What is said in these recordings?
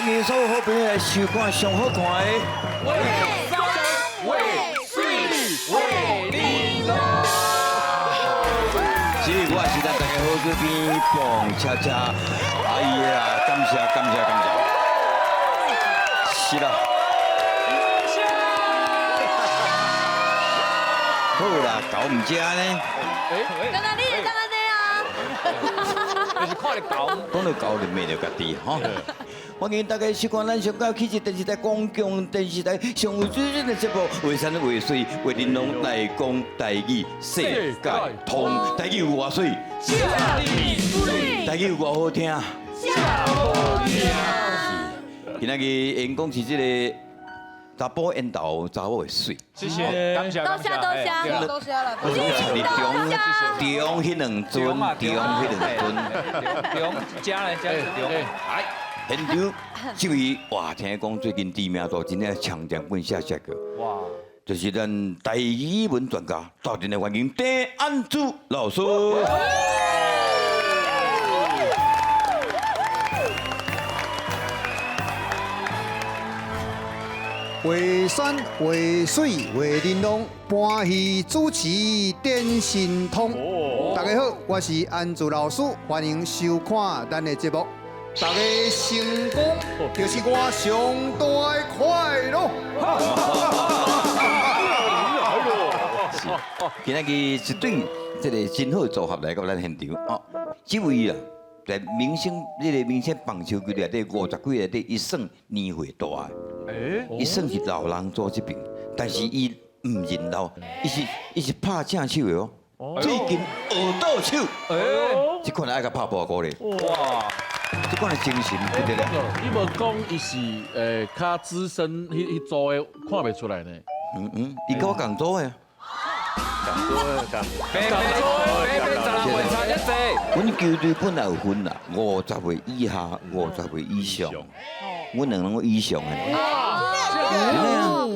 歡迎所有好朋友來收看上好看的。畫山畫水畫玲瑯。是，我是咱大家好主編蹦恰恰。哎呀，感謝感謝感謝。是啦。好啦，狗毋食呢。敢若你會當按呢啊？就是看著狗。講到狗就罵著家己吼。歡迎大家收看咱上高氣質電視台公共電視台上有水準的節目《畫山畫水畫玲瑯》來講台語世界通，台語有偌媠？台語有偌好聽？好聽。是，今仔日演講是這个查埔緣投查某的媠。謝謝，感謝，多謝多謝多謝啦。我是講中彼兩尊，中彼兩尊，中加來加中。哎，現場這位哇，聽講最近知名度真正強強滾下下個。哇！就是咱台語文專家，鬥陣來歡迎鄭安珠老師。畫山畫水畫玲瑯，搬戲主持展神通。大家好，我是安珠老師，歡迎收看咱的節目。大家成功就是我上大的快樂。今仔日一對這个真好組合來到咱現場哦，這位啊，在明星這个明星棒球隊內底50幾歲內底，伊算年歲大的。伊算是老人組這邊，但是伊毋認老，伊是拍正手的哦。最近學倒手，這款愛共拍波鼓咧。哇！這款的精神不得了。你無講伊是較資深彼組的，看袂出來呢。嗯嗯，伊佮我仝組的。仝組的，仝仝組的，差遮濟。阮球隊本來有分啦，50歲以下、50歲以上。阮兩攏以上的。真的啊！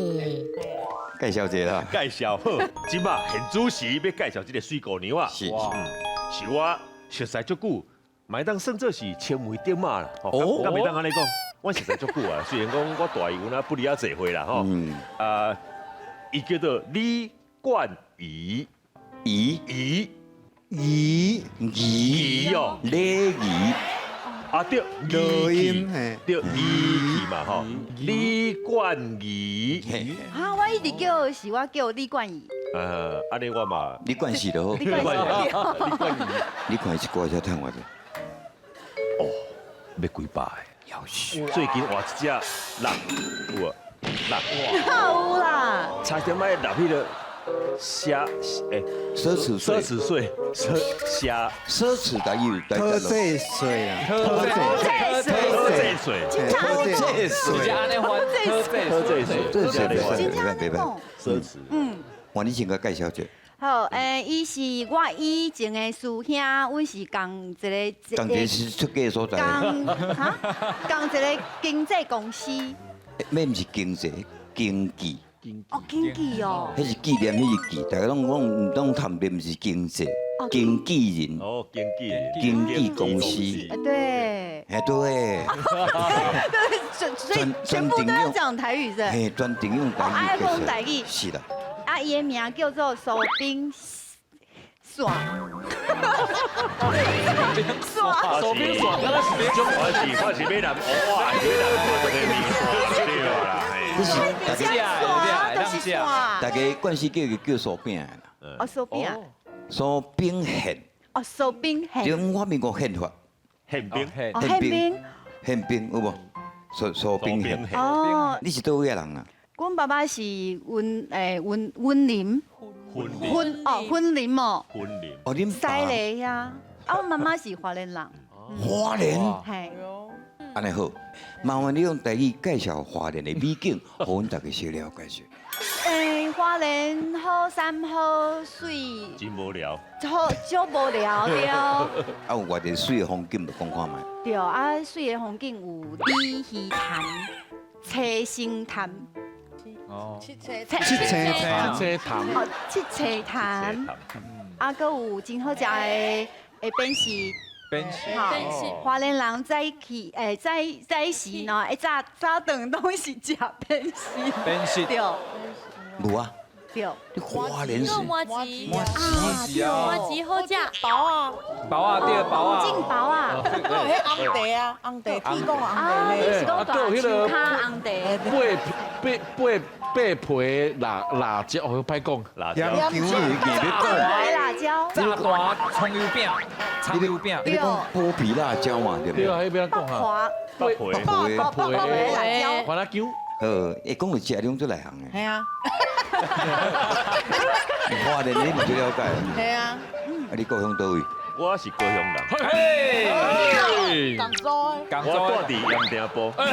介紹一下啦。介紹好，這馬現主持欲介紹這个媠姑娘啊。是，是我熟似足久，嘛會當算做是青梅竹馬啦。哦，敢袂當按呢講，我熟似足久啊。雖然講我大伊有那不離仔濟歲啦，吼。啊，伊叫做李冠儀，儀儀儀儀哦，禮儀。啊對，錄音嘿，對，儀器嘛吼，李冠儀。啊，我一直叫是我叫李冠儀。按呢我嘛，李冠希就好。李冠希，李冠儀，李冠希歌才趁偌濟？哦，欲幾百个。夭壽。最近換一隻六，有啊，六。有啦。差點仔入彼个。奢奢侈奢侈稅，奢奢奢侈台語，特稅稅啊，特稅特稅，特稅，特稅，特稅，別別別，奢侈，嗯，黃你先共介紹者。好，伊是我以前的師兄，阮是仝一个，仝一个是出家所在，仝哈，仝一个經紀公司。咩毋是經濟，經紀。哦，經紀哦，彼是紀念，彼是紀，大家攏攏攏談的毋是經濟，經紀人。哦，經紀人，經紀公司。對。哎，對。對，所以全部都要講台語是。嘿，專程用台語。愛講台語。是啦。啊，伊的名叫做蘇炳線。蘇炳線，敢若是彼種。我是欲南蚵仔，還是欲南蚵仔麵線對啦。這是大家，大家慣勢叫伊叫酥餅啦。哦，酥餅。酥餅餡。哦，酥餅餡。中華民國憲法。憲兵。哦，憲兵。憲兵有無？酥餅餡。哦。你是佗位的人啊？阮爸爸是雲雲雲林。雲哦，雲林哦。雲林。哦，恁西螺遐。啊，阮媽媽是花蓮人。花蓮。嘿。按呢好，麻煩你用台語介紹花蓮的美景，予阮大家小了解下。花蓮好山好水，真無聊。好足無聊對。啊，有偌濟媠的風景，就講看覓。對啊，媠的風景有鯉魚潭、七星潭。哦。七星七星潭。七星潭。哦，七星潭。啊，閣有真好食的，下邊是便食。吼，花蓮人早起，早早時呢，會早早頓攏是食扁食。扁食。對。無啊。對。你花蓮是。麻糬。麻糬啊。麻糬好食。包啊。包啊，對，包啊。種包啊。彼紅茶啊，紅茶，天公紅茶。你是講大樹跤紅茶。八八八八皮辣辣椒，哦，歹講。辣椒。鹽薑你別講。白辣椒。炸大蔥油餅，蔥油餅。你講剝皮辣椒嘛，對不對？對啊，彼邊講啊。剝皮。剝皮。剝皮辣椒。番仔薑。會講到食攏足內行的。係啊。花蓮你毋最了解。係啊。啊，你故鄉佗位？我是高雄人。嘿。港州。我住佇鹽埕埔。啊，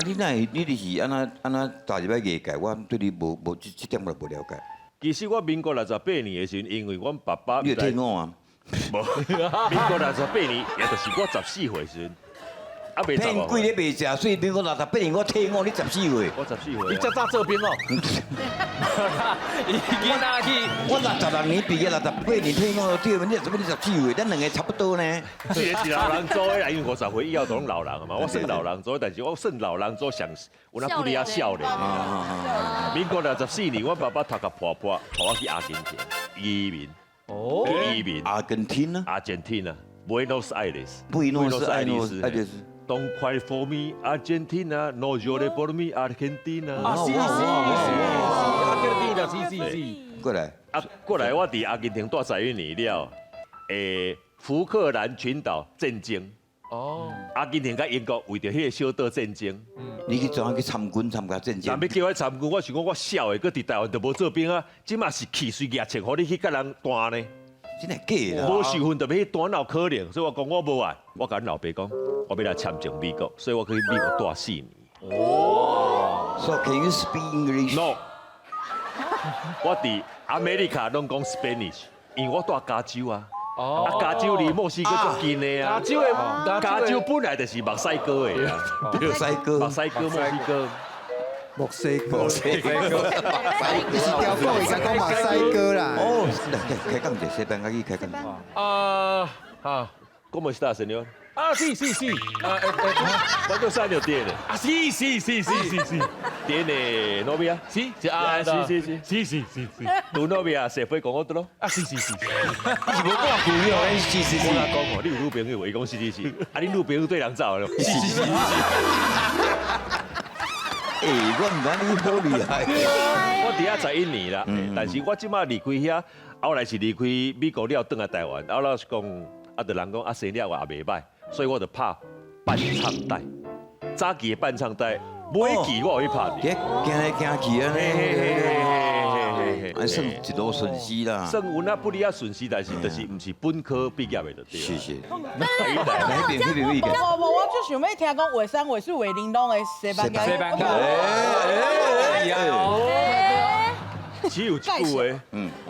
你哪會？你就是按怎按怎踏入來藝界？我對你無無這這點我無了解。其實我民國68年的時陣，因為阮爸爸。你有退伍啊？無，民國六十八年，也就是我14歲時陣。啊，未騙鬼你袂食，所以民國六十八年我退伍，你十四歲。我十四歲。你遮早做兵哦？伊囡仔去。我66年畢業，68年退伍，對，你怎麼你十四歲？咱兩个差不多呢。雖然是老人組的，因為50歲以後都攏老人嘛。我算老人組，但是我算老人組上有那不離仔少年。民國64年，我爸爸讀甲破破，帶我去阿根廷移民。哦。移民。阿根廷啊？阿根廷啊，Buenos Aires。布宜諾斯艾利斯。 Don't cry for me, Argentina. No llores por mí, Argentina. 啊，是是是，阿根廷的，是是是。過來，啊，過來，我佇阿根廷蹛11年了。福克蘭群島戰爭。哦。阿根廷佮英國為著彼个小島戰爭。你去怎去參軍參加戰爭？人欲叫我參軍，我想講我痟的，閣佇台灣就無做兵啊。這馬是氣隨額穿，予你去佮人彈呢？真的假的？無受訓就欲去彈，哪有可能？所以我講我無愛，我共阮老爸講，我欲來簽證美國，所以我去美國蹛4年。哦。So can you speak English? No。我佇 America 攏講 Spanish，因為我蹛加州啊。哦。啊，加州離墨西哥足近的啊。加州的，加州本來就是墨西哥的啊。墨西哥。墨西哥，墨西哥。墨西哥，墨西哥，你是調過，伊講墨西哥啦。哦，開講者，西班牙語開講。啊，啊，¿Cómo estás, señor？啊，sí sí sí，啊，我做三就點的。啊，sí sí sí sí sí sí， ¿Tiene novia？ sí，啊，sí sí sí sí sí sí sí。 ¿Tu novia se fue con otro？啊，sí sí sí。你是無講句哦，sí sí sí。我講哦，你有女朋友無？伊講是是是。啊，你女朋友對人走了？是是是。欸，我毋知你好厲害。我佇遐11年啦，但是我這馬離開遐，後來是離開美國了，轉來台灣。後來是講，啊，就人講啊，生了也袂䆀，所以我就拍伴唱帶，早期的伴唱帶，每一期我有去拍。行來行去按呢，算一路順時啦。算有那不離仔順時，但是就是毋是本科畢業的就對。是是。來那邊那邊有意見。無無，我就想欲聽講畫山畫水畫玲瓏的西班牙。西班牙。只有一句話，無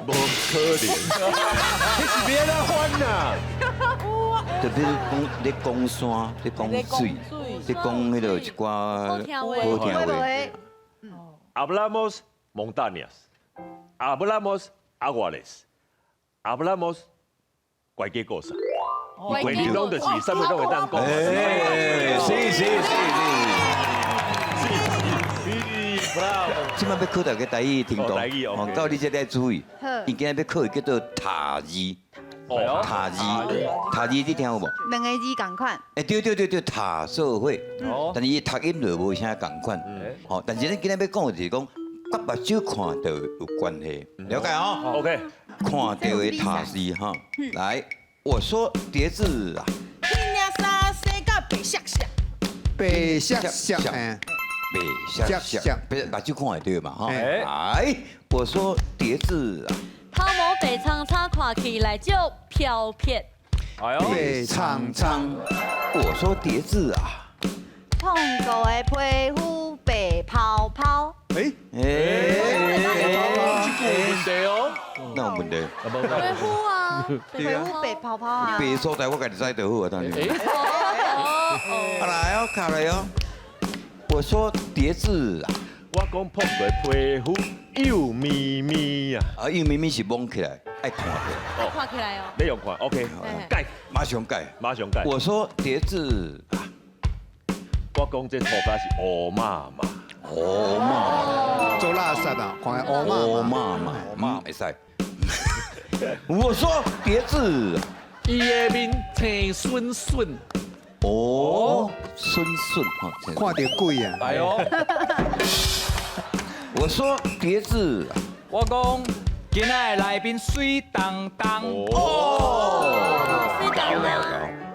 可能。彼是欲按怎翻啊？就比如講，咧講山，咧講水，咧講彼个一寡好聽話。 Hablamos montañas, hablamos aguas, hablamos cualquier cosa。畫玲瓏就是啥物攏會當講。是是是是。是，bravo。這擺欲考大家台語程度，哦，到你這裡注意。伊今日欲考的叫做塔字。哦，塔字，塔字你聽有無？兩个字仝款。欸，對對對對，塔做伙，但是伊讀音就無啥仝款。哦，但是咱今日欲講的就是講，佮目睭看著有關係，了解哦？OK。看著的塔字哈，來，我說疊字啊。彼領衫洗甲白雪雪。白雪雪，白雪雪，別目睭看會著嘛？哈。來，我說疊字啊。頭毛白蒼蒼，看起來足飄撇。白蒼蒼，我說疊字啊。碰過的皮膚白泡泡。欸欸，這個有問題哦。哪有問題？皮膚啊，皮膚白泡泡啊。白所在我家己知就好啊，當然。啊來哦，卡來哦。我說疊字啊。我講碰過皮膚幼咪咪啊。啊，幼咪咪是摸起來。愛看的，看起來哦。你用看，OK，改，馬上改，馬上改。我說疊字，我講這塗鴉是烏麻麻，烏麻做垃圾啊，看烏麻烏麻麻，嗯，會使。我說疊字，伊的面青筍筍，哦，筍筍哈，看著鬼啊！哎呦，我說疊字，我講今仔的來賓媠當當，哦，媠當當，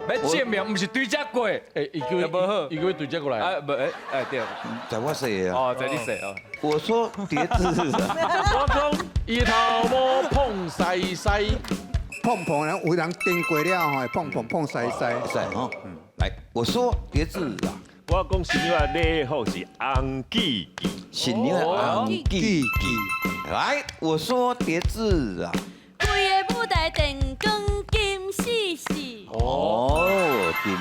欲證明毋是對這過，欸，伊叫無好，伊叫對這過來，啊，無，欸，欸對，在我說啊，哦，在你說哦。我說疊字，我講伊頭毛膨西西，碰碰人有人顛過了吼，碰碰碰西西，西吼，來，我說疊字啊，我講新娘的禮服是紅記記，新娘的紅記記，來，我說疊字啊，規个舞台電光金絲絲，哦，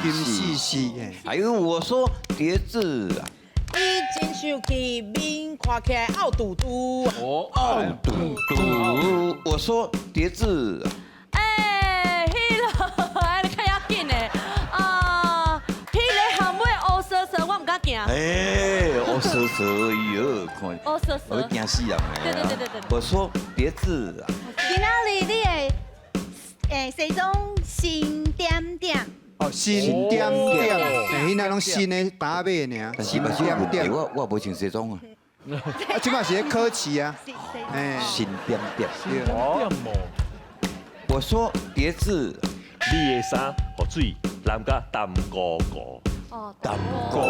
金絲絲，還有我說疊字啊。伊真生氣，面看起來漚嘟嘟。哦，漚嘟嘟。我說疊字。欸，彼囉，按呢較要緊的啊，彼个頇尾烏趖趖，我毋敢行。欸，烏趖趖，哎喲，看，烏趖趖，我驚死人的。對對對對對。我說疊字啊。今仔日你的欸西裝新點點。哦，新點點，欸，彼那攏新的打碼爾。新點點，我無穿西裝啊。啊，這擺是咧考試啊。欸，新點點。點哦。我說疊字，你的衫予水淋甲澹糊糊。哦，澹糊糊。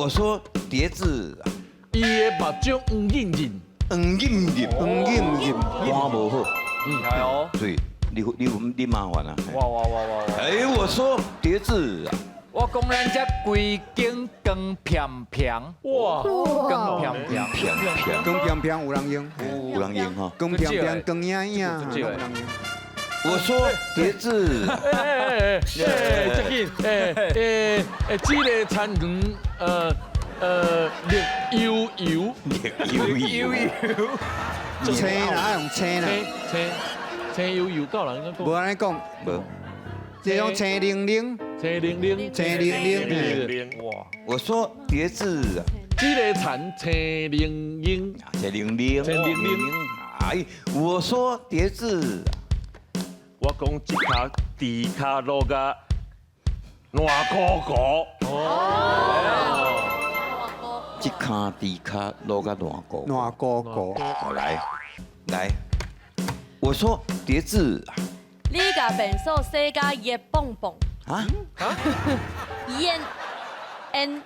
我說疊字，伊的目睭黃潤潤，黃潤潤，黃潤潤，看無好。嗯，係哦。對。你你你麻煩啊！哇哇哇哇！欸，我說疊字啊，我講咱這規間光飄飄，哇，光飄飄，飄飄，光飄飄有人用，有人用吼，光飄飄光影影，有人用。我說疊字，欸欸欸欸，這緊，欸欸欸，這个田園，綠油油，綠油油，青啦，愛用青啦，青。青油油夠人講，無按呢講，無，這種青靈靈，青靈靈，青靈靈，哇！我說疊字，這个田青靈靈，青靈靈，青靈靈。哎，我說疊字，我講這跤豬跤落甲爛糊糊，哦，這跤豬跤落甲爛糊爛糊糊，好來，來。我說疊字，你共便所洗甲熱蹦蹦啊啊，煙煙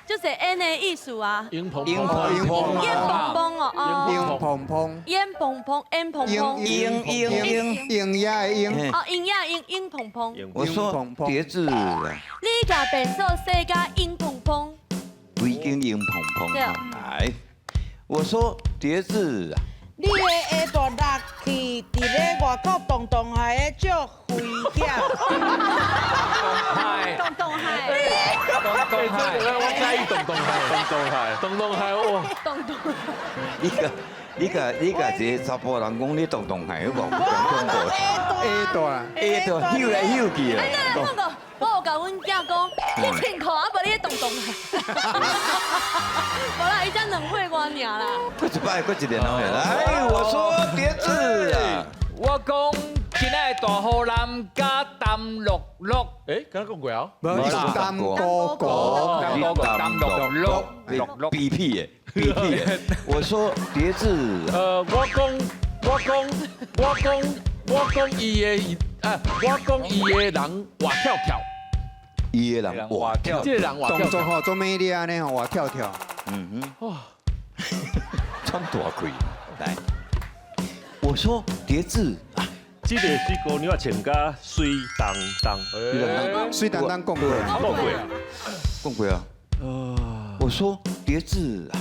就是煙的意思啊，煙蓬煙蓬蓬，煙蓬蓬哦，煙蓬蓬，煙蓬蓬，煙蓬蓬，煙煙煙煙呀煙，哦，煙呀煙煙蓬蓬。我說疊字，你共便所洗甲煙蓬蓬，規間煙蓬蓬。來，我說疊字。你的下大落去，佇咧外口動動海的足危險。動動海，動動海，我介意動動海，動動海，動動海哇！動動。你共一个查埔人講你動動海，我講講過。下大啦，下大，扭來扭去啊！我有共阮囝講，去穿褲啊，無你動動海。無啦，伊才2歲外爾啦。閣一擺，閣一年後來，我說疊字啊，我講今仔的大雨淋甲澹漉漉。欸，剛剛講過啊？無，是澹糊糊，澹澹漉漉漉漉。比屁的，比屁的。我說疊字。我講伊的啊，我講伊的人活跳跳。伊的人活跳，這个人活動作吼做美麗按呢吼，活跳跳。嗯哼，哇，喘大氣。來，我說疊字啊，這个水姑娘穿甲媠當當，媠當當講過，講過，講過啊。我說疊字啊，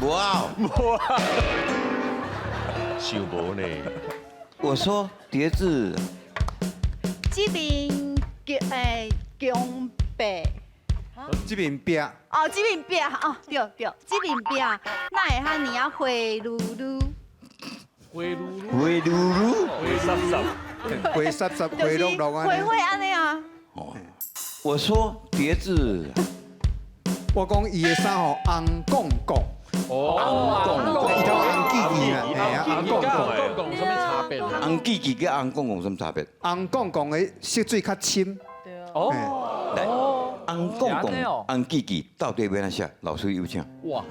無啊，無啊，想無呢。我說疊字，這邊叫欸強白，這這面壁。哦，這面壁哦，對對，這面壁哪會遐爾仔花嚕嚕？花嚕嚕，花嚕嚕，花濕濕，花濕濕，花落落花花按呢啊。哦，我說疊字，我講伊的衫吼紅絳絳。哦，紅絳絳，伊頭紅記記啦，嘿啊，紅絳絳。紅絳絳有啥物差別？紅記記佮紅絳絳有啥物差別？紅絳絳的色水較深。哦，來，紅絳絳、紅記記到底欲按怎寫？老師有請。哇，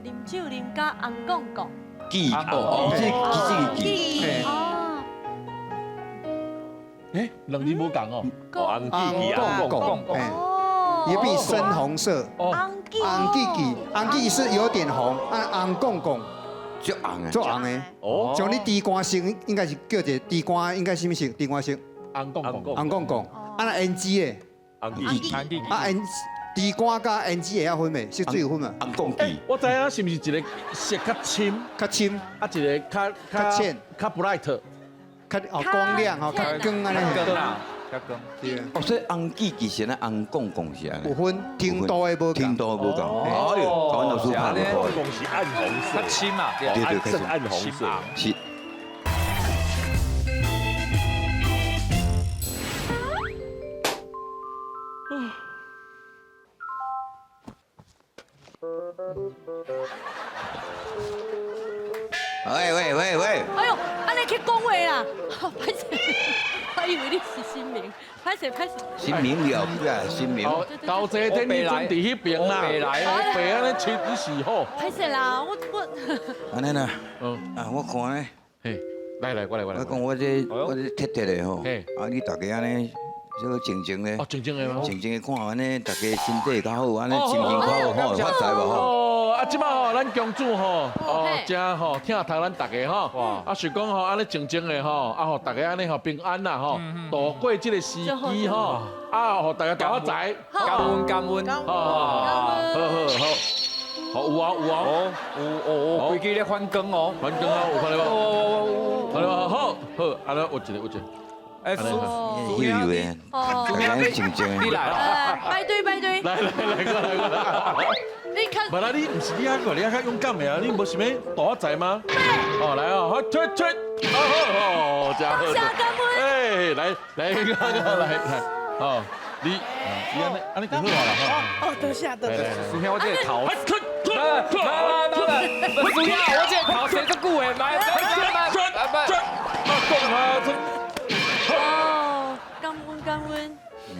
啉酒啉甲紅絳絳。記哦，這記記。哦。欸，兩字無仝哦。紅記記、紅絳絳。也變深紅色。紅記紅記記，紅記是有點紅，啊紅絳絳，足紅的，足紅的。哦，像你豬肝色，應該是叫做豬肝，應該啥物色？豬肝色。紅絳絳，紅絳絳。啊那胭脂的，紅記記，啊胭豬肝佮胭脂會曉分袂？色水有分無？紅絳記，我知影是毋是一個色較深，較深，啊一個較較淺，較 bright，較哦光亮吼，較光按呢。較光。對。哦，所以紅記記是按呢，紅絳絳是按呢。有分程度的無仝。程度無仝。哎呦，台灣老師拍不錯。絳是暗紅色。較深啊。對對，深暗紅色。是。喂喂喂喂！哎呦，按呢去講話啦，歹勢，我以為你是神明，歹勢歹勢。神明了不啊，神明。頭坐天你準佇彼邊啦，白按呢吹你是好。歹勢啦，我。按呢啦，啊我看呢，嘿，來來過來過來。我講我這鐵鐵的吼，啊你大家按呢。這個靜靜的，哦，靜靜的嗎？靜靜的看按呢，大家身體較好，按呢心情較好，吼，發財無吼？哦，啊，這擺吼，咱公主吼，哦，真吼，疼疼咱大家吼，啊，是講吼，按呢靜靜的吼，啊，予大家按呢吼平安啦吼，度過這個時機吼，啊，予大家大發財，感恩感恩，好好好，好有啊有啊，有哦，規支咧反光哦，反光哦，有看到無？看到無？好，好，按呢有一個有一個。哎，有有的，大家靜靜的。你來啦，排隊排隊。來來來，過來過來。你看，無啦，你毋是你遐個，你遐較勇敢的啊，你無想欲大發財嗎？哦，來哦，好，推推，好好，真好。謝感恩。哎，來來來來，哦，你你按呢按呢就好啦。哦，多謝多謝。師兄，我這個頭。來來來來，師兄，我這個頭生足久的，來來來來來。啊，講啊，這。哦，感恩感恩。嗯，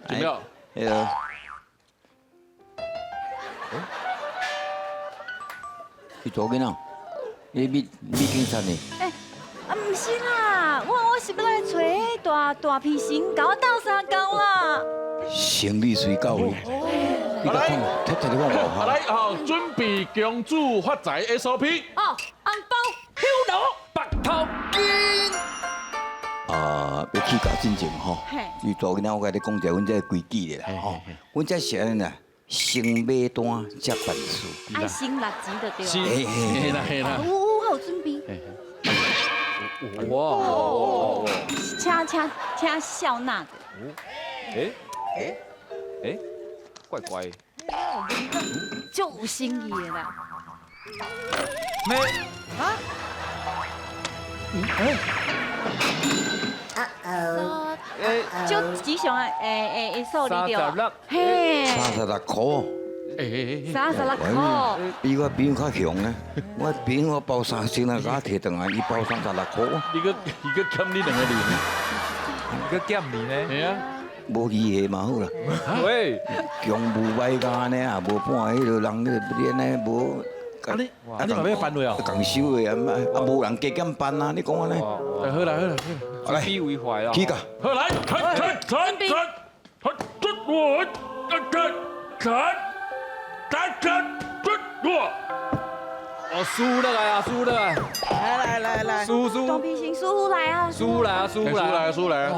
怎麼樣？那個，你做囡仔，你美美警察呢？欸，啊，毋是啦，我是欲來揣彼大大皮神，共我鬥相共啦。生理水到位，你來，睇睇你講無？來，好，準備公主發財 SOP。哦，紅包、香爐、白頭巾。啊，欲起價進前吼，伊大囡仔，我共你講一下，阮這規矩的啦吼。阮這是按呢啦，先買單才辦事。愛先擸錢就對。是，嘿啦嘿啦。有我有準備。哇！請笑納的。欸，怪怪。足有誠意的啦。沒啊？就吉祥的數字對吧？嘿，36箍。36箍。比我朋友較強呢，我朋友包3000啊，共我提轉來，伊包36箍。伊閣欠你兩個零，伊閣欠你呢？係啊，無義氣嘛好啦。喂，強無歹甲按呢啊，無半彼个人你按呢無。啊你啊你嘛欲辦落哦？仝收的啊，啊無人加減辦啊，你講按呢？好啦好啦好啦，來，比為壞啦。起價。好來，開開開開，開我開開開開開我。哦，輸了來啊，輸了來。來來來來，輸輸。大皮神師傅來啊！輸來啊，輸來輸來啊！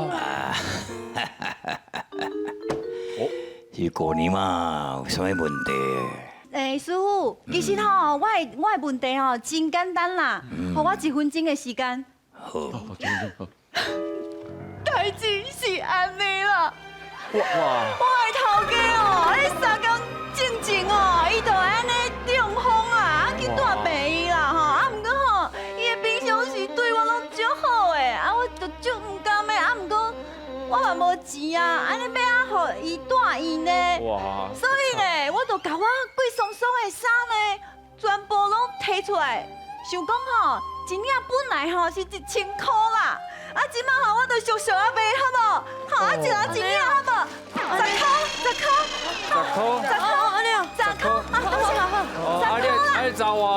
是過年嘛，有啥物問題？欸，師傅，其實吼，我的問題吼真簡單啦，予我1分鐘的時間。好。代誌是按呢啦。哇！我的頭家哦，院啊，按呢欲按予伊住院呢？哇！所以呢，我就共我貴鬆鬆的衫呢，全部攏提出來，想講吼，一領本來吼是1000箍啦，啊，這擺吼我就俗俗仔賣好無？好啊，一人一領好無？十箍，十箍，十箍，十箍，十箍，啊，多謝，哦，啊你啊你走啊，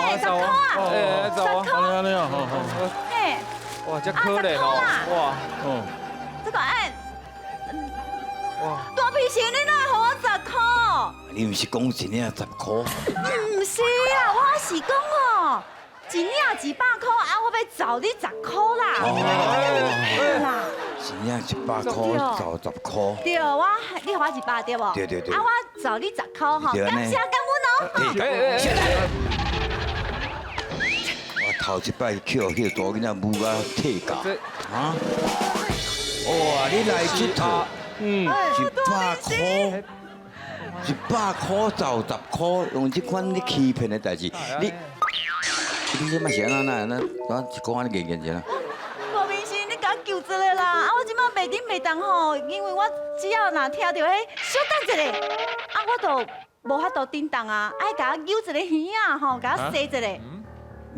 嘿，十箍啊，哎，走啊，十箍，按呢啊，好好，嘿，哇，這可憐哦，哇，哦，這個哎，哇，大皮鞋你哪會予我十箍？你毋是講一領十箍？毋是啊，我是講哦，一領100箍，啊，我欲找你十箍啦。啦，一領100箍，找十箍。對，我你予我100對無？對對對。啊，我找你十箍吼，感謝感恩哦。哎哎我頭一擺去予彼個大囡仔舞甲退價，啊！哇，你來這套，100箍，100箍找十箍，用這款你欺騙的代誌，你這擺是按怎按怎，我一講按呢硬硬者啦。大明星，你共我救一下啦！啊，我這擺袂振袂動吼，因為我只要若聽著彼小等一下，啊，我就無法度振動啊，愛共我揪一個耳仔吼，共我洗一下。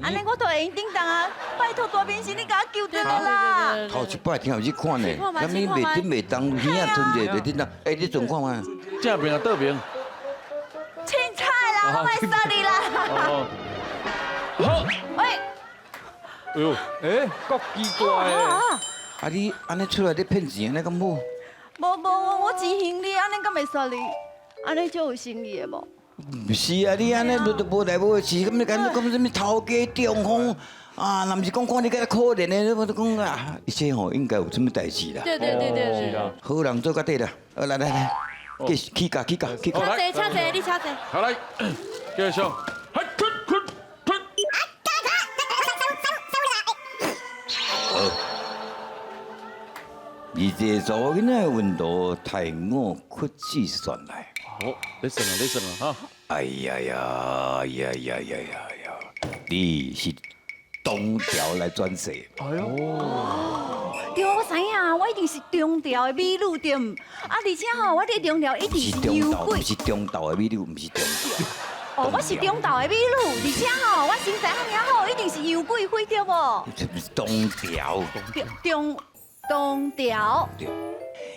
按呢我就會用振動啊！拜託大明星，你共我救一下啦！頭一擺聽有這款的，啥物袂振袂動，耳仔吞者袂振動，欸，你陣看覓？正面啊，倒面？凊彩啦，我袂殺你啦！好，喂，哎喲，欸，夠奇怪的。啊，你按呢出來咧騙錢，按呢敢好？無無，我真還你，按呢敢會殺你？按呢足有誠意的無？毋是啊，你按呢都無來無去，咁你敢講啥物頭家中風啊？若毋是講看你敢可憐的，我都講啊，這吼應該有啥物代誌啦。對對對對對。好人做較底啦，來來來，繼續起價起價起價。請坐，請坐，你請坐。好來，繼續。好，你這查某囡仔的溫度太我屈指算來。好，你算啊，你算啊，哈！哎呀呀呀呀呀呀呀！你是東條來轉世。哎喲，對，我知影，我一定是中條的美女對毋？啊，而且吼，我佇中條一定是油鬼。毋是中道的美女，毋是中道。哦，我是中道的美女，而且吼，我身材遐爾好，一定是油貴妃對無？中條。中中條。對。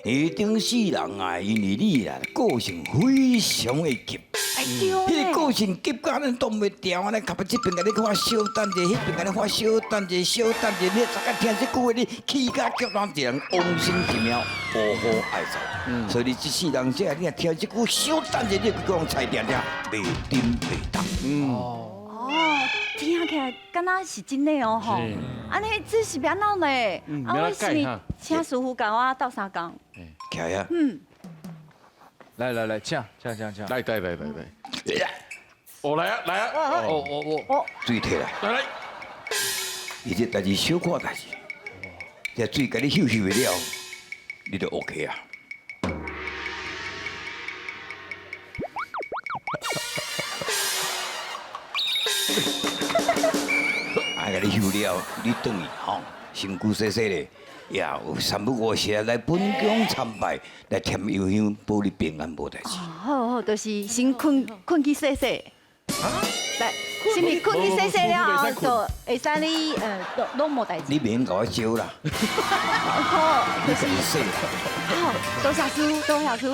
一定世人啊，因為你啦，個性非常的急，彼個個性急到咱擋袂牢，按呢較這邊共你看小等者，彼邊共你看小等者，小等者，你逐工聽這句話，你氣甲叫人一人往生一命，無好愛走。所以你這世人這，你若聽這句小等者，你就講菜定定袂振袂動。哦，聽起來敢若是真的哦吼。按呢這是欲按怎呢？啊，我是請師傅共我鬥相共。起來啊！來來來，請請請請，來來來來來，哦來啊來啊！哦哦哦，水提來，來來，伊這代誌小可代誌，這水共你嗅嗅了，你就 OK 啊。啊，共你嗅了，你轉去吼，身軀洗洗咧。也有三不五時來本宮參拜，來添油香，保你平安無代誌。好好，就是先睏睏去洗洗。來，是毋是睏去洗洗了後，就會使你攏無代誌。你免共我招啦。好，你家己洗。好，多謝師傅，多謝師傅。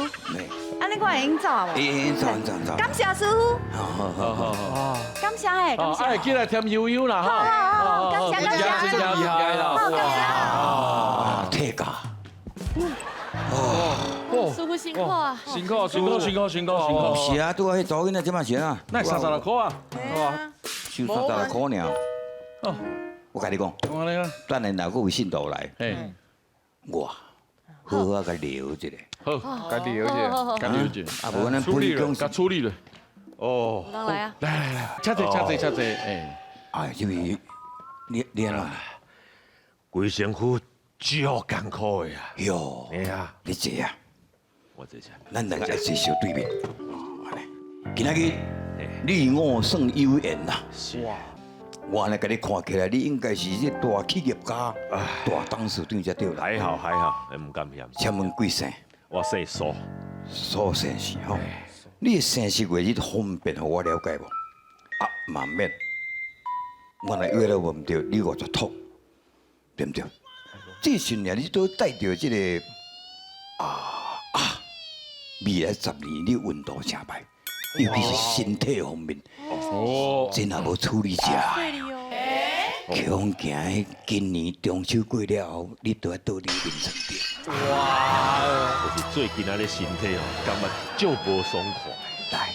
按呢我會用走啊無？會用走走走。感謝師傅。好好好好好。感謝嘿，感謝。哎，進來添油香啦，好好好，感謝感謝。真厲害啦！好，感謝。啊，退價。哦，師傅辛苦啊！辛苦辛苦辛苦辛苦辛苦。是啊，拄仔彼查某囡仔這擺是按怎？那36箍啊？哇，收36箍爾。哦，我共你講，等下若閣有信徒來，我好好共聊一下。好，共聊一下，共聊一下。啊，無咱本宮共處理了。哦，來啊！來來來，請坐請坐請坐，哎。哎，這位，你按怎？規身軀足艱苦的啊！喲，哎呀，你坐啊，我坐下。咱兩個愛坐相對面。今仔日你我算有緣啦。是。我按呢共你看起來，你應該是這大企業家、大董事長才對啦。還好還好，毋敢嫌。請問貴姓？我姓蘇。蘇先生吼，你的生時月日方便予我了解無？啊，嘛免。我若約了無毋對，你50托，對毋對？這時陣你都帶著這個未來10年你運途誠歹，尤其是身體方面，真也無處理者。恐驚今年中秋過了後，你都愛倒佇眠床頂。哇！就是最近啊，你身體哦，感覺足無爽快。來，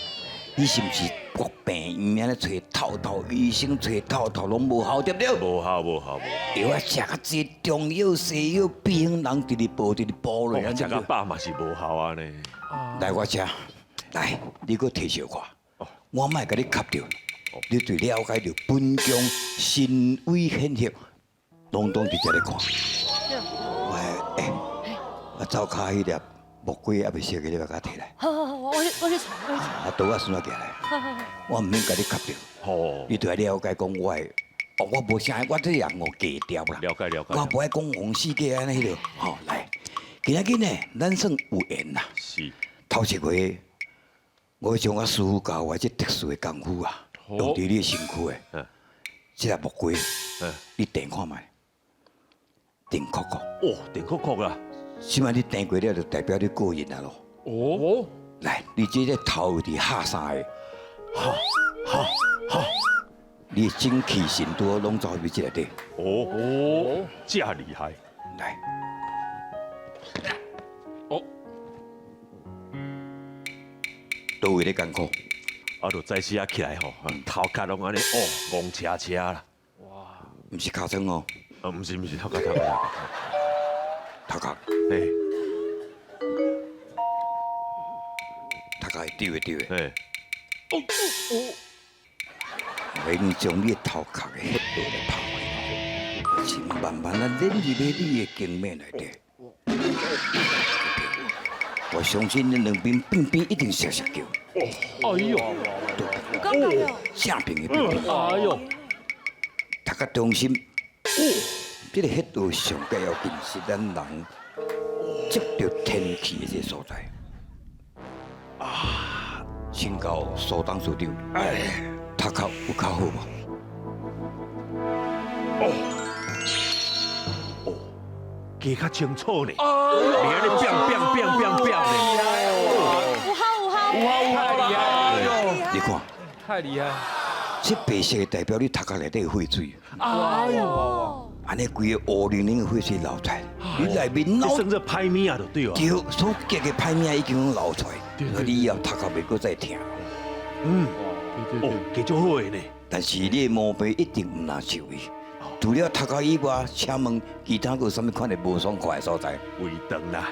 你是毋是國病院按呢揣透透，醫生揣透透攏無效，對毋對？無效，無效，無效。藥啊，食較濟中藥西藥，避風人直直補，直直補落。食較飽嘛是無效啊呢。來我這，來，你閣提小看，我莫共你磕著。你對了解著本宮神威顯赫，攏總佇遮咧看。喂，欸，我灶跤彼粒木瓜猶未熟的，你來共我提來。好好好，我去我去炒，我去炒。啊，刀仔孫仔寄來。好好好。我毋免共你磕著。好。你著愛了解講我的，哦，我無啥，我這人哦低調啦。了解了解。我無愛講王世界按呢彼個，吼來，今仔日呢，咱算有緣啦。是。頭一回，我將我師父教我這特殊的功夫啊。用佇你的身軀的，這粒木瓜，你掂看覓，電酷酷。哦，電酷酷啦！這擺你掂過了，就代表你過癮啊咯。哦，來，你這個頭佇下三个，哈哈哈！你的精氣神都攏走入這內底。哦哦，這厲害！來，哦，佗位咧艱苦？啊，就早時仔起來吼，頭殼攏按呢哦，戇斜斜啦。哇！毋是尻川哦。啊，毋是毋是頭殼頭殼。頭殼。嘿。頭殼會丟會丟的。嘿。哦哦。我已經將你的頭殼的血液來拍開，是慢慢啊染入去你的經脈內底。我相信恁兩邊邊邊一定摔摔叫。哎呦！正邊的邊邊。哎呦！頭殼中心，這個穴道上蓋要緊是咱人接著天氣的這個所在。啊！請教蘇董事長，哎，頭殼有較好無？哦，哦，記較清楚呢。哎呦！你按呢變變變變變呢。有效有效。有效有效啦！你看，太厲害！這白色的代表你頭殼內底的血水。哎呦！按呢規个烏靈靈的血水流出來，你內面腦這算做歹物仔就對啊。對，所結的歹物仔已經流出來，你以後頭殼袂閣再疼。嗯，哦，加足好的呢。但是你的毛病一定毋難受伊。除了頭殼以外，請問其他閣有啥物款的無爽快的所在？胃腸啦，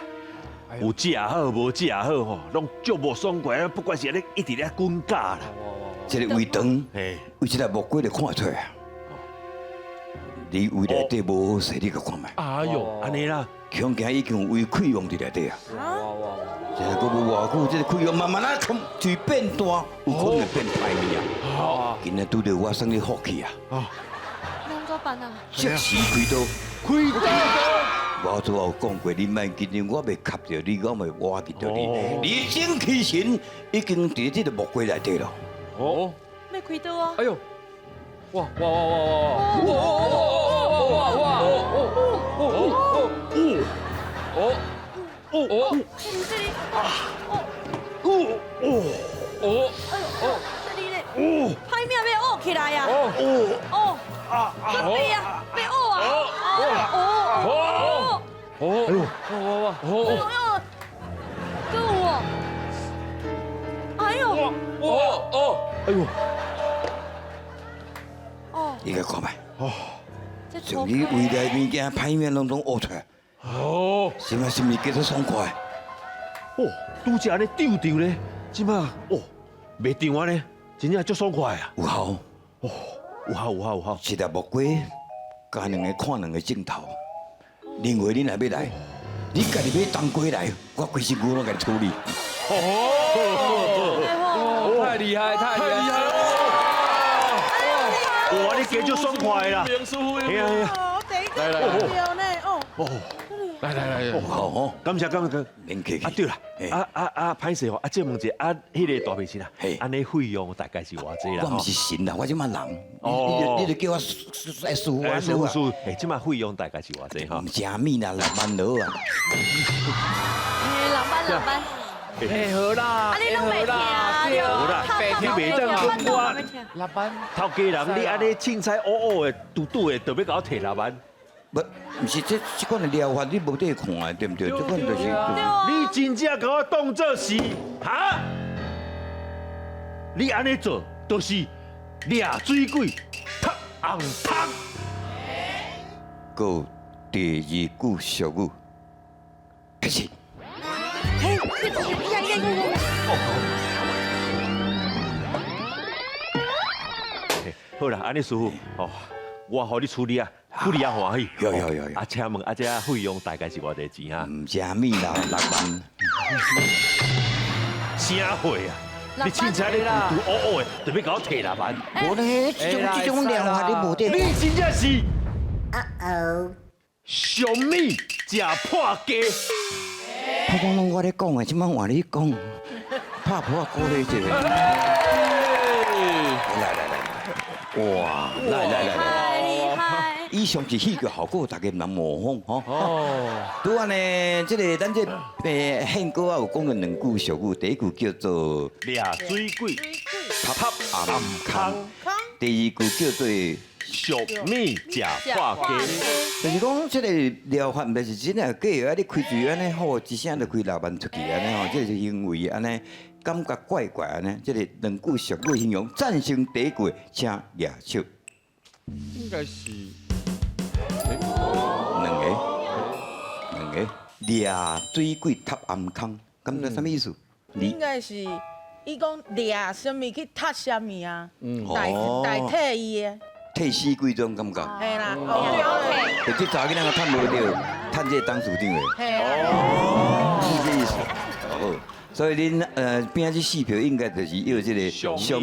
有食也好，無食也好吼，攏足無爽快啊！不管是按呢一直咧滾絞啦。這個胃腸，為這個木瓜就看出來。你胃內底無好勢，你閣看覓？哎呦，按呢啦，恐驚已經有胃潰瘍佇內底啊！這個閣無偌久，這個潰瘍慢慢仔嘴變大，有可能會變歹物啊！今日拄著我算你福氣啊！怎麼辦啊？即時開刀，開刀！我拄有講過，你莫緊張，我袂磕著你，我袂挖著你。你精氣神已經佇這個木瓜內底了。哦，欲開刀啊！哎呦！哇哇哇哇哇哇哇哇哇哦哦哦哦哦哦啊哦哦哦哎呦哦這裡咧哦歹命欲兀起來啊哦哦啊準備啊欲兀啊哦哦哦哦哎呦哇哇哇哦哎呦閣有哦哎呦哦哦哎呦你來看覓，將你胃內物件歹物攏總嘔出來。哦，是嘛？是毋是叫做爽快？哦，拄才按呢丟丟咧，這馬哦，袂脹按呢，真正足爽快啊！有效，哦，有效有效有效。一粒木瓜加兩個看兩個鏡頭，另外你若欲來，你家己買冬瓜來，我規身軀攏共你處理。哦，太厲害，太厲害！哇！你鸡足爽快啦。明師傅，係啊係啊。哦，第一個對呢，哦。哦。來來來，好吼，感謝感謝。免客氣。啊對啦，啊啊啊，歹勢吼，啊這問一下，啊彼个大明星啊，按呢費用大概是偌濟啦？我毋是神啦，我這馬人。哦。你就叫我師傅啊，師傅師傅，欸，這馬費用大概是偌濟吼？毋食物啦，6萬落啊。6萬6萬。欸，好啦，啊你攏袂聽好啦，你袂當講我6萬。頭家人，你按呢凊彩烏烏的、拄拄的，就欲共我提6萬。不，毋是這這款的療法，你無得看的，對毋對？這款就是。你真正共我當做是哈？你按呢做，就是掠水鬼，踢紅窗。閣有第二句俗語，開始。嘿，好啦，按呢師傅，哦，我予你處理啊。不哩也歡喜，有有有。啊，請問啊，這費用大概是偌濟錢啊？毋食物啦，6萬。啥貨啊？你凊彩咧糊涂烏烏的，就欲共我提6萬。無呢，這種療法你無得。你真正是，俗物食破雞。我講攏我咧講的，這擺換你講，拍破鼓勵一下。來來來，哇，來來來來。以上是戲劇效果，大家毋通模仿吼。哦。拄仔呢，這个咱這憲哥啊有講過兩句俗語，第一句叫做掠水鬼，踢暗空；第二句叫做俗物食破雞。就是講這个療法，毋是真的假的啊！你開嘴按呢吼，一聲就開6萬出去按呢吼，這个是行為按呢，感覺怪怪按呢。這个兩句俗語形容，贊成第一句，請舉手。應該是。兩個，掠水鬼踢暗空，敢知啥物意思？應該是伊講掠啥物去踢啥物啊？代替伊的。替死鬼這種感覺。係啦，就這查某囡仔趁無著，趁這个董事長的。哦，是這意思。好，所以恁邊仔這四票應該就是要這个俗物食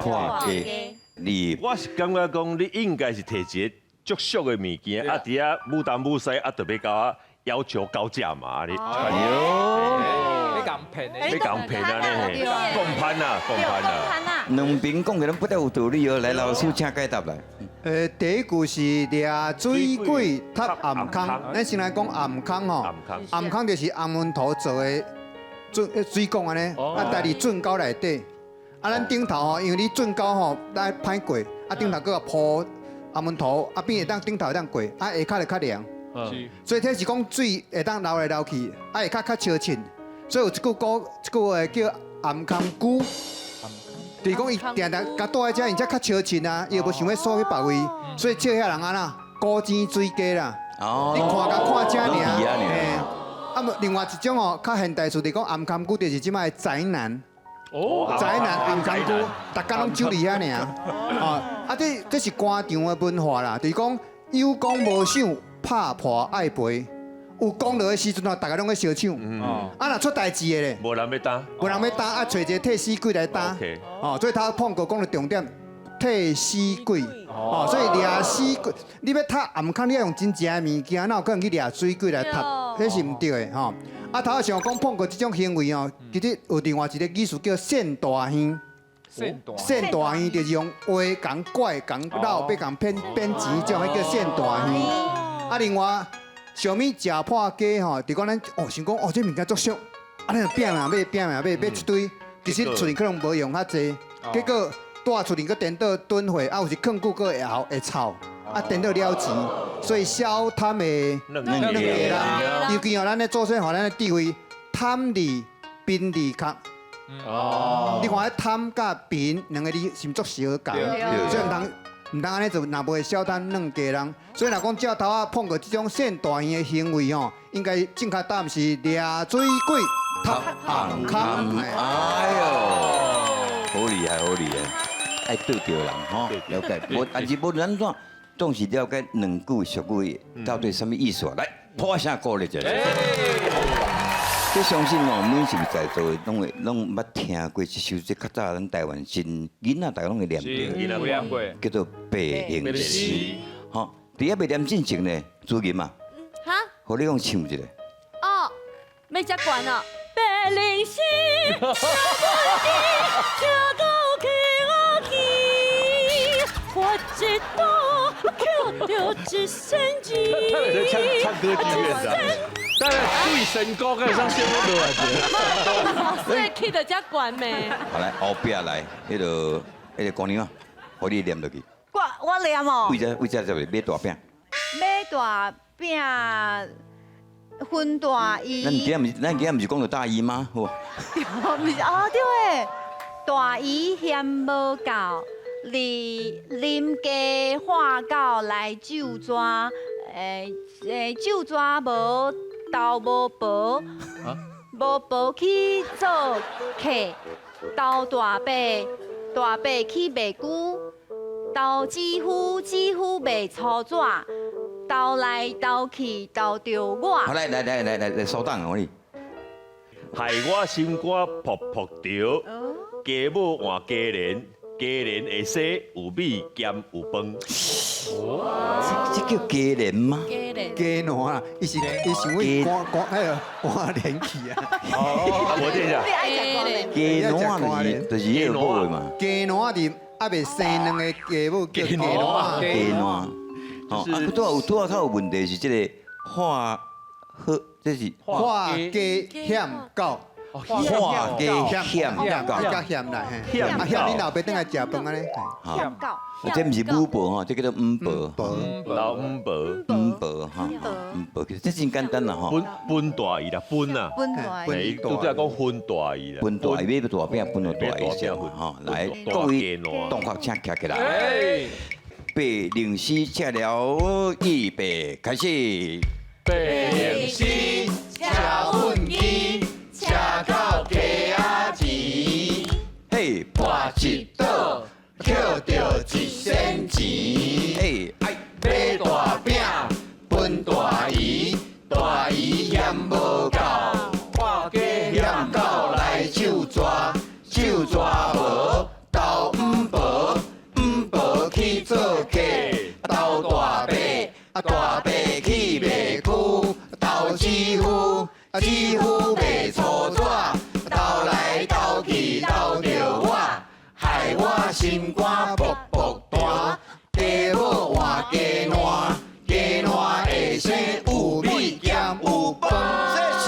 破雞。你我是感覺講，你應該是提一个足俗的物件，啊，佇遐舞東舞西，啊，特別共我要求高價嘛，你。哎呦，你共騙的，你共騙啊你，共攀啊，共攀啊。兩邊講的攏不太有道理哦，來，老師請解答來。第一句是掠水鬼踢暗空，咱先來講暗空吼，暗空就是紅門塗做的水管按呢，啊，帶佇圳溝內底。啊，咱頂頭吼，因為你圳溝吼，咱歹過，啊頂頭閣鋪紅門塗，啊變會當頂頭會當過，啊下跤就較涼。所以這是講水會當流來流去，啊下跤較清清。所以有一句古，這句話叫暗空龜，就是講伊定定共住佇遮，因才較清清啊，伊又無想欲鎖去別位，所以笑遐人按怎古井水雞啦。你看共看遮爾，嘿。啊，另外一種哦，較現代詞就是講暗空龜，就是這擺的宅男。哦，宅男暗空龜，逐工攏守佇遐爾。哦，啊，這是官場的文化啦，就是講有講無想，拍破愛賠。有講落的時陣吼，逐家攏咧相搶。啊，若出代誌的咧，無人欲擔，無人欲擔，啊，揣一个替死鬼來擔。哦，所以頭碰過講的重點，替死鬼。哦，所以掠死鬼，你欲踢暗空，你愛用真正的物件，哪有可能去掠水鬼來踢？彼是毋對的吼。啊，頭仔想講碰過這種行為哦，其實有另外一個語詞叫獻大耳。獻大耳就是用話共怪、共鬧，欲共騙騙錢，這種彼叫獻大耳。啊，另外，小米食破雞吼，就講咱哦想講哦，這物件足俗，啊，咱就拼命買、拼命買，買一堆，其實厝裡可能無用較濟，結果帶厝裡閣顛倒囤貨，啊，有時囥久閣會後會臭，啊，顛倒了錢，所以小貪的兩个人，尤其哦，咱咧祖先予咱的智慧，貪字貧字殼。哦，你看彼貪佮貧兩个字是毋足相仝？所以毋通按呢做，若無會小貪軟雞人。所以若講這頭仔碰著這種獻大耳的行為吼，應該正確答案是掠水鬼踢紅空。哎喲，好厲害，好厲害，愛對著人吼，了解。無，但是無論按怎，總是了解兩句俗語到底啥物意思啊？來，破聲鼓勵一下。這相信哦，每一位在座的攏會攏捌聽過這首，這較早咱台灣真囡仔，大家攏會念著，有念過，叫做《白靈詩》。吼，佇遐袂念進前呢，主任啊，哈？予你講唱一下。哦，欲遮懸哦。白靈詩，車到去我去，我一刀抾著一仙錢。這唱唱歌劇院的。但是對神歌，敢會使先落來所以去到遮懸咩？好來，後壁來，彼個姑娘啊，予你念落去。我念哦。為這為這就買大餅。買大餅，分大姨。咱今仔毋是講著大姨嗎？好。毋是哦，對的。大姨嫌無夠，離啉雞喝狗來酒蛇，酒蛇無頭無婆，無婆去做客，投大伯，大伯去賣龜，投姊夫，姊夫賣粗紙，投來投去投著我。好，來來來來來來，稍等我你。害我心肝噗噗著，雞母換雞蓮，雞蓮會生有米兼有飯。這叫雞蓮嗎？雞蓮。雞卵啊，伊是伊想為肝肝彼个肝連去啊。哦，無這下。雞卵就是彼個母的嘛。雞卵是猶未生卵的雞母叫雞卵。雞卵。哦，啊，拄有拄仔較有問題是這個化好，這是化雞險狗。化雞險狗。較險啦，嘿。啊險，你老爸轉來食飯按呢？險狗。這毋是母婆吼，這叫做五婆。老五婆。五婆哈，五婆其實這真簡單啦吼。分分大姨啦，分啊。分大姨。拄才講分大姨啦。分大姨買大餅，分予大姨食吼。來，各位同學請徛起來。白靈詩吃了，預備開始。白靈詩，車畚箕，車到溪仔前，嘿，跋一倒，抾著一仙錢。嘿，哎，買大餅，分大姨，大姨嫌無夠，化雞嫌狗來酒蛇，酒蛇無投五婆，五婆去做客，投大伯，啊大伯去賣龜，投姊夫，啊姊夫賣粗紙，投來投去投著我，害我心肝噗噗彈。雞母換雞爛，雞爛會生有米兼有飯。謝謝，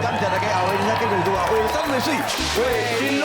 感謝大家後尾你睇繼續做啊，畫山畫水畫真路。